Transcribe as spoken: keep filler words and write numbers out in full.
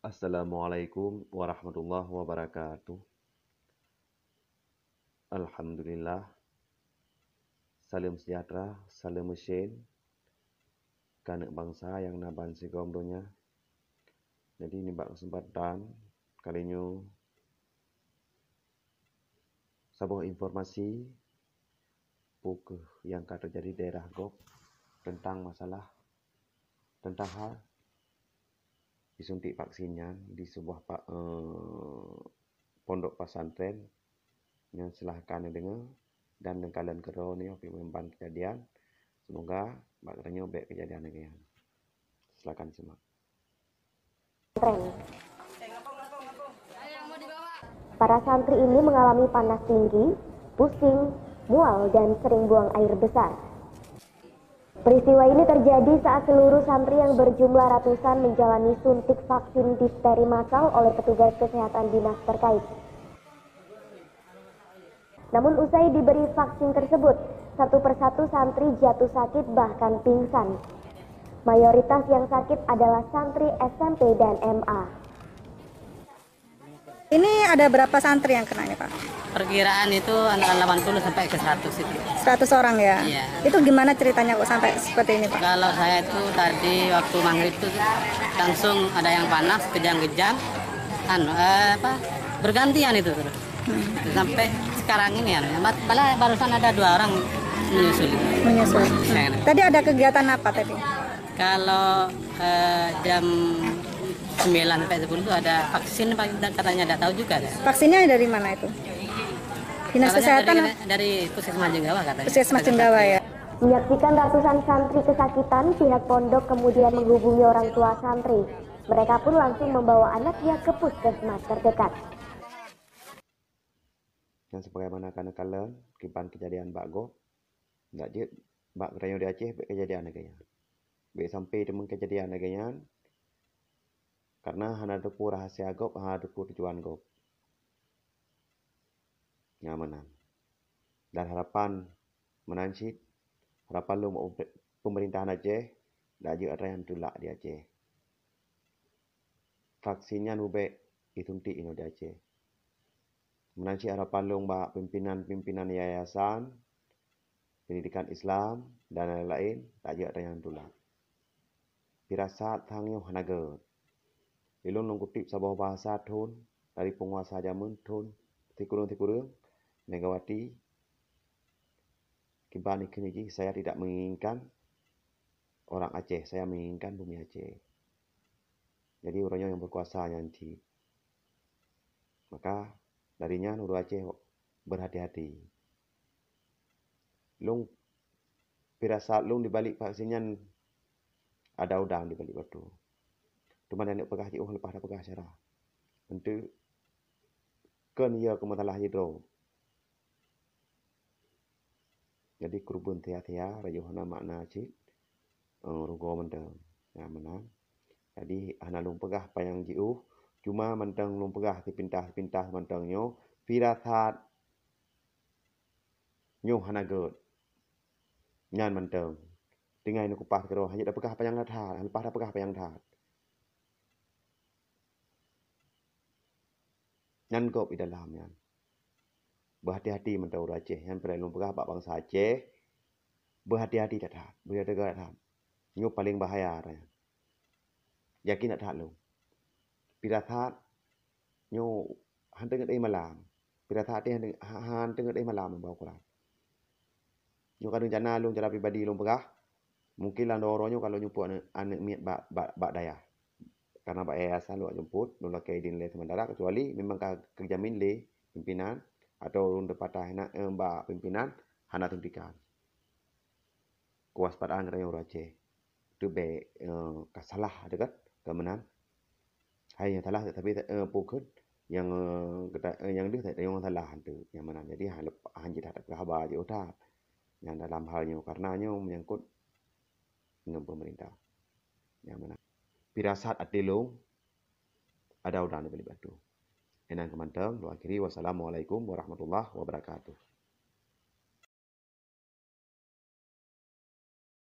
Assalamualaikum warahmatullahi wabarakatuh. Alhamdulillah. Saleuem sejahtera, saleuem meusén keu aneuk bansa nyang na ban sigom donya. Jadi, nibak keuseumpatan kali nyoe, saboh informasi peu kheueh nyang ka teujadi di daerah gob teuntang masalah, teuntang hal jisuntik vaksin nyan di saboh pa-, eh, pondok pesantren nyan. Silahkan neudeungoe dan neukalon keudroe nyoe pih meuban keujadian. Semoga bak geutanyoe bék keujadian lagée nyan. Silakan simak. Para santri ini mengalami panas tinggi, pusing, mual, dan sering buang air besar. Peristiwa ini terjadi saat seluruh santri yang berjumlah ratusan menjalani suntik vaksin difteri massal oleh petugas kesehatan dinas terkait. Namun usai diberi vaksin tersebut, satu persatu santri jatuh sakit bahkan pingsan. Mayoritas yang sakit adalah santri S M P dan M A. Ini ada berapa santri yang kena ini, Pak? Perkiraan itu antara delapan puluh sampai ke seratus itu. Seratus orang ya? Iya. Itu gimana ceritanya kok sampai seperti ini, Pak? Kalau saya itu tadi waktu maghrib itu langsung ada yang panas, kejang-kejang, anu, eh, apa, bergantian itu terus. Sampai sekarang ini ya, malah barusan ada dua orang menyusul. Menyusul. Saya Tadi ada kegiatan apa tadi? Kalau eh, jam sembilan sampai sepuluh itu ada vaksin apa, katanya, tidak tahu juga. Vaksinnya dari mana itu? Dinas Katanya Kesehatan dari, dari puskesmas Jenggawa katanya. Puskesmas Jenggawa ya. Menyaksikan ratusan santri kesakitan, pihak pondok kemudian menghubungi orang tua santri. Mereka pun langsung membawa anaknya ke puskesmas terdekat. Nyan sebagaimana ka neukalon kiban keujadian bak gob, ndak jeuet bak geutanyoe di Aceh bék keujadian lagée nyan. Bék sampai teuma keujadian lagée nyan, karena hana teupeue rahsia gob, hana teupeue tujuan gob. Nyan meunan. Dan harapan meunan cit, harapan lôn bak pemerintahan Aceh, ndak jeuet atra nyang tulak di Aceh. Vaksin nyan ubek jisuntik inoe di Aceh. Meunan cit harapan lôn bak pimpinan-pimpinan yayasan, pendidikan Islam, dan lain-lain, ndak jeuet atra nyang tulak. Pirasat sang nyoe hana gét. Ilôn lôn kutip saboh bahasa thon dari penguasa jameun thon sikureueng-sikureueng Megawati kiban ikheun jih, "Saya tidak menginginkan orang Aceh, saya menginginkan bumi Aceh." Jadi uroe nyoe nyang berkuasa nyan cit. Maka dari nyan ureuëng Aceh berhati-hati. Lôn pirasat lôn dibalik vaksin nyan ada udang dibalik batu. Teuma aneuk peugah jiôh leupah tapeugah cara. Enteuk kon iya keu masalah jidroe. Jadi keureubeuen thia-thia rayoh hana makna cit, eh, rugoe mantong. Nyan meunan. Jadi hana lôn peugah panyang jiôh, cuma mantong lôn peugah sipintas-sipintas mantong nyoe, firasat nyoe hana gét. Nyan mantong. Tinggai neukupas keudroe, hana tapeugah panyang that, leupah tapeugah panyang that. Nyan gob di dalam nyan. Beuhati-hati mantong ureuëng Aceh, nyan peureulée lôn peugah bak bansa Aceh, beuhati-hati that-that, beujaga that-that. Nyoe paleng bahaya atra nyan. Yakin that-that lôn. Pirasat nyoe han teungeut éh malam. Pirasat teuh han teungeut éh malam bak ukoran. Nyoe ka rencana lôn cara pribadi lôn peugah, mungkin lam dua uroe nyoe ka lôn jemput aneuk, aneuk miet bak, bak, bak dayah. Karena bak yayasan lôn jemput, lôn lakée idin lé sementara, kecuali memang ka geujamin lé pimpinan atau ulôn teupatah inan, eh, bak pimpinan hana suntikan. Kewaspadaan geutanyoe ureuëng Aceh. Teuh bék, eh, ka salah teuh kan, ka meunan. Hai nyang salah tapi, eh, peu kheueh nyang, eh, geuta-, eh, nyang deuh nyang salah teuh nyang meunan. Jadi han leup-, han jeuet that haba jiôh that. Nyang dalam hal nyoe karena nyoe menyangkut ngon pemerintah. Nyang meunan. Pirasat até lôn ada udang dibalik batu. Inan keu mantong, lôn akhiri. Wassalamualaikum warahmatullahi wabarakatuh.